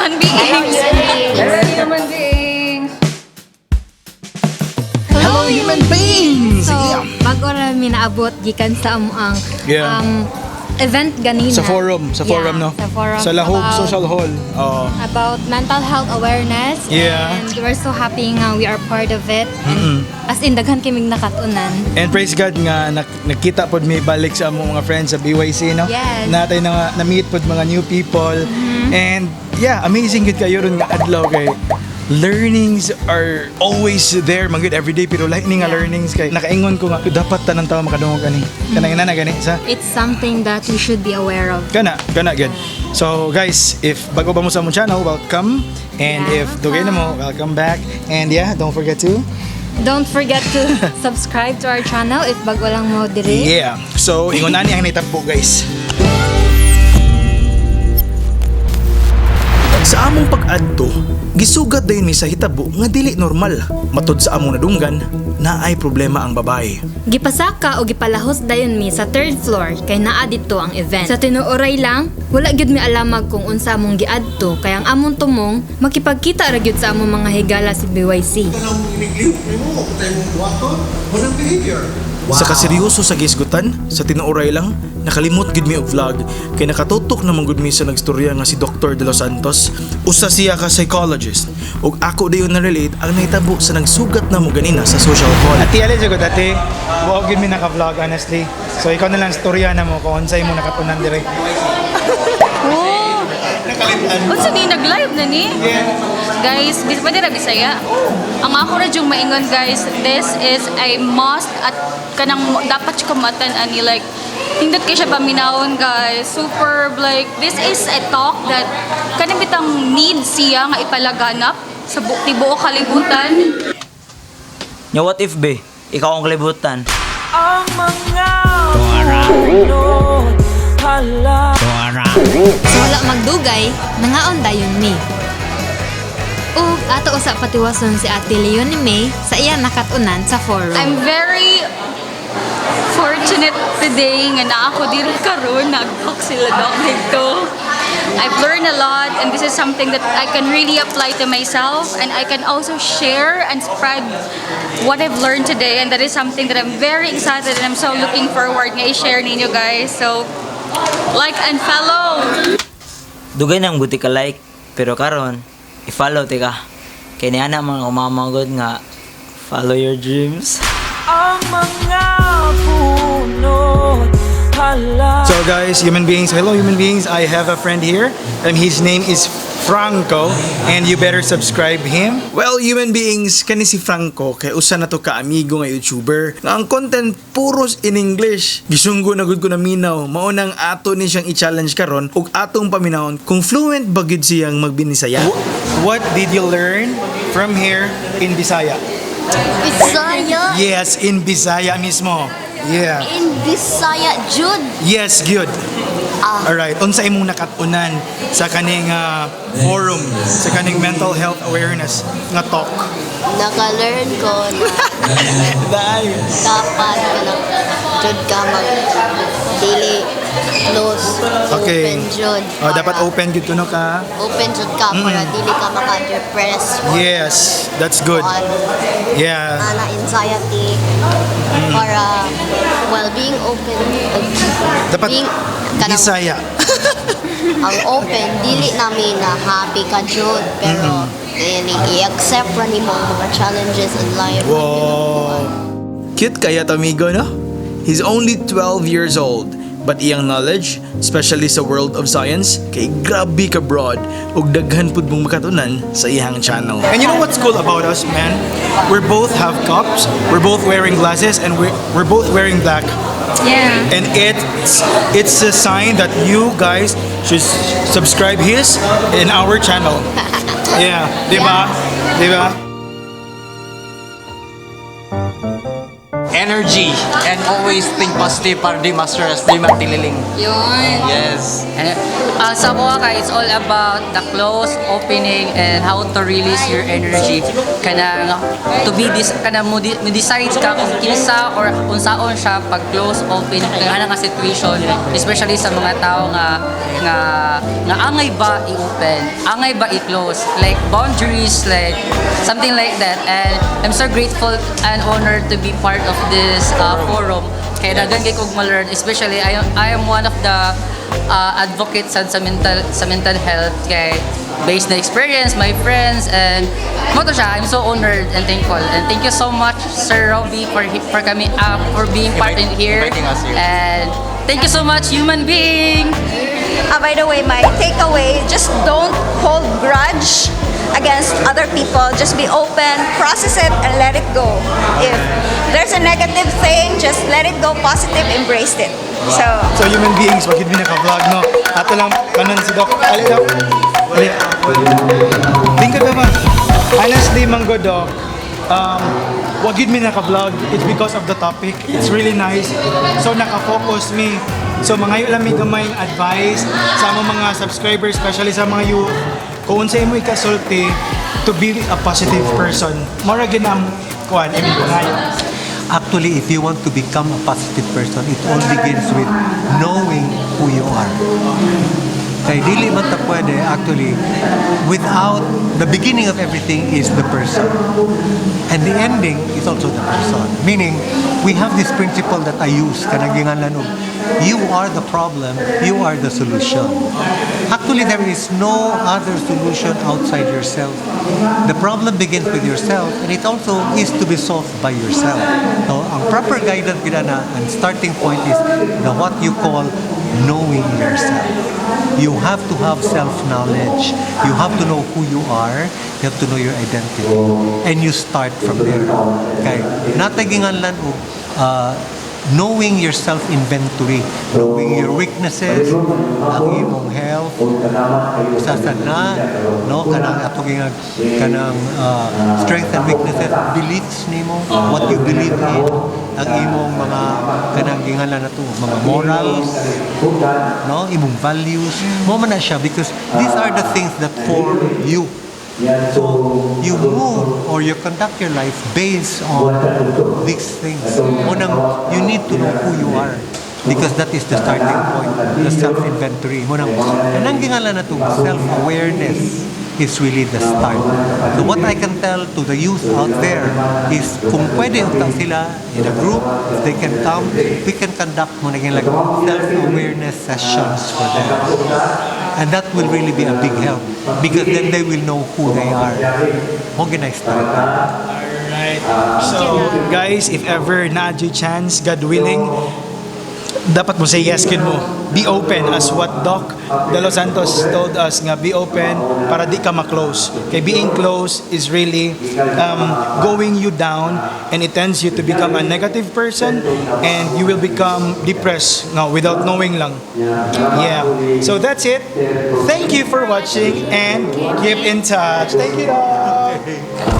Human beings! Hello, human beings! Hello, human beings! So, Yeah. bago ra mi naabot gikan sa among event ganina. Sa forum, Yeah, no? sa forum. Sa Lahug about, Social Hall. Oh. About mental health awareness. And we're so happy nga we are part of it. And as in, daghan kaming nakatunan. And praise God nga nakita pod mi balik sa among mga friends sa BYC, no? Yes. Natay na na-meet pod mga new people. And yeah, amazing gud kayo ron nga adlaw kay learnings are always there man gud every day, pero lahi ni nga learnings kay nakaingon ko nga dapat tanan tao makadungog ani kanang ina na gani sa It's something that we should be aware of. Kana gud. So guys, if bago pa mo sa among channel, welcome, and if dugay na mo, welcome back, and yeah, don't forget to Don't forget to subscribe to our channel if bago lang mo diri. Yeah. So, ingon ani ang nitabo, guys. Sa among pag-adto, gisugat dayon mi sa hitabo nga dili normal. Matud sa among nadunggan, naay problema ang babae. Gipasaka o gipalahos dayon mi sa third floor kay naa didto ang event. Sa tinuoray lang, wala gyud mi alamag kung unsa among giadto kay ang among tumong makipagkita ra gyud sa among mga higala si BYC. Sa kaseryoso sa gisgutan, sa tinuoray lang, nakalimot gid mi og vlog kay nakatutok naman gud mi sa nagstorya nga si Dr. De Los Santos, usa siya ka psychologist. Ug ako dayon na-relate ang nahitabo sa nagsugat namo ganina sa social hall. Ate Ali jud ate, wa gid mi naka-vlog, honestly. So ikaw na lang storya na mo kung unsay mo nakatunan dire. Oh! Unsa ni nag-live na ni? Guys, bis pwede ra Bisaya. Ang ako ra jung maingon, guys, this is a must at kanang dapat siya kumatan ani, like nindot kay siya paminawon, guys. Superb, like this is a talk that kanang bitang need siya nga ipalaganap sa tibuok kalibutan. Nya what if be, ikaw ang kalibutan? So wala magdugay, nangaon dayon mi. Ug ato usa patiwason si Ate Leonie May sa iya nakatunan sa forum. I'm very fortunate today nga naa ako diri karon, nag-talk sila Doc dito. I've learned a lot and this is something that I can really apply to myself and I can also share and spread what I've learned today, and that is something that I'm very excited and I'm so looking forward nga i-share ninyo, guys. So like and follow. Dugay nang buti ka like, pero karon i-follow tika. Kay niana man ako mamagod nga follow your dreams. So guys, human beings, hello human beings. I have a friend here and his name is Franco and you better subscribe him. Well, human beings, kani si Franco kay usa na to ka amigo nga YouTuber. Nga ang content puros in English. Gisunggo na gud ko na minaw. Mao nang ato ni siyang i-challenge karon ug atong paminawon kung fluent ba gyud siyang magbinisaya. What did you learn from here in Bisaya? Bisaya. Yes, in Bisaya mismo. Yeah. In Bisaya, Jude. Yes, good. Alright, unsa imong nakat-unan sa kaning forum, sa kaning mental health awareness nga talk? Naka-learn ko na Dahil. Dapat kanang jud ka mag dili close, open jud. Oh, dapat open gud kuno ka. Open jud ka para dili ka maka-depress. Yes, that's good. On ana anxiety para well being open Dapat being kanang Bisaya. Ang open dili namin na happy ka jud, pero dili i-accept ra nimo ang mga challenges in life. Wow. Cute kaya to amigo, no? He's only 12 years old, but iyang knowledge, especially sa world of science, kay grabe ka broad ug daghan pud mong makatunan sa iyang channel. And you know what's cool about us, man? We both have cups, we're both wearing glasses, and we're both wearing black. And it's a sign that you guys should subscribe his in our channel. Yeah, di ba? Di ba? And Energy and always think positive para di ma-stress, di matililing. Yun. Yes. And, sa ako kay, it's all about the close, opening, and how to release your energy. Kanang to be this, kanang mo decide ka kung kinsa or unsaon siya pag close, open, kung nga situation, especially sa mga tao nga angay ba i-open, angay ba i-close, like boundaries, like something like that. And I'm so grateful and honored to be part of this forum. Kaya daghan kay kog ma-learn, especially I am one of the advocates sa mental health kay based na experience, my friends, and mao to siya, I'm so honored and thankful. And thank you so much, Sir Robbie, for coming up, for being part in here. Inviting us here. And thank you so much, human being! By the way, my takeaway, just don't hold grudge against other people. Just be open, process it, and let it go. If there's a negative thing, just let it go. Positive, embrace it. So, So human beings, wag mi naka-vlog, no? Ato lang, kanan si Doc. Ali, Doc. Ali. Tingkad ba? Honestly, Mango Doc, wag yun mi naka-vlog. It's because of the topic. It's really nice. So naka-focus mi. So mga lang mi gamay advice sa among mga subscribers, especially sa mga youth, kung unsa imo ikasulti to be a positive person. Mora gyud ang kuan imong pangayo. Actually, if you want to become a positive person, it all begins with knowing who you are. Kay dili man ta pwede, actually, without, the beginning of everything is the person. And the ending is also the person. Meaning, we have this principle that I use, kanang ginganlan og, you are the problem, you are the solution. Actually, there is no other solution outside yourself. The problem begins with yourself, and it also is to be solved by yourself. So, ang proper guidance gid na and starting point is the what you call knowing yourself. You have to have self-knowledge. You have to know who you are. You have to know your identity. And you start from there. Okay? Naa tay ginganlan og knowing your self-inventory, knowing your weaknesses, ang imong health, usa na, no, kanang ato gingan kanang strength and weaknesses, beliefs nimo, what you believe in, ang imong mga kanang ginganlan nato mga morals, no, imong values, mao man na siya because these are the things that form you. So you move or you conduct your life based on these things. Unang, you need to know who you are because that is the starting point, the self-inventory. Munang, kanang gingalan na to, self-awareness is really the start. So what I can tell to the youth out there is kung pwede unta sila in a group, if they can come, we can conduct mo naging like self-awareness sessions for them. And that will really be a big help because then they will know who they are. Mao gyud start. Alright. So, guys, if ever naa chance, God willing, dapat mo say yes kid mo. Be open as what Doc De Los Santos told us nga be open para di ka ma-close. Kay being close is really going you down and it tends you to become a negative person and you will become depressed no, without knowing lang. Yeah. So that's it. Thank you for watching and keep in touch. Thank you, Doc.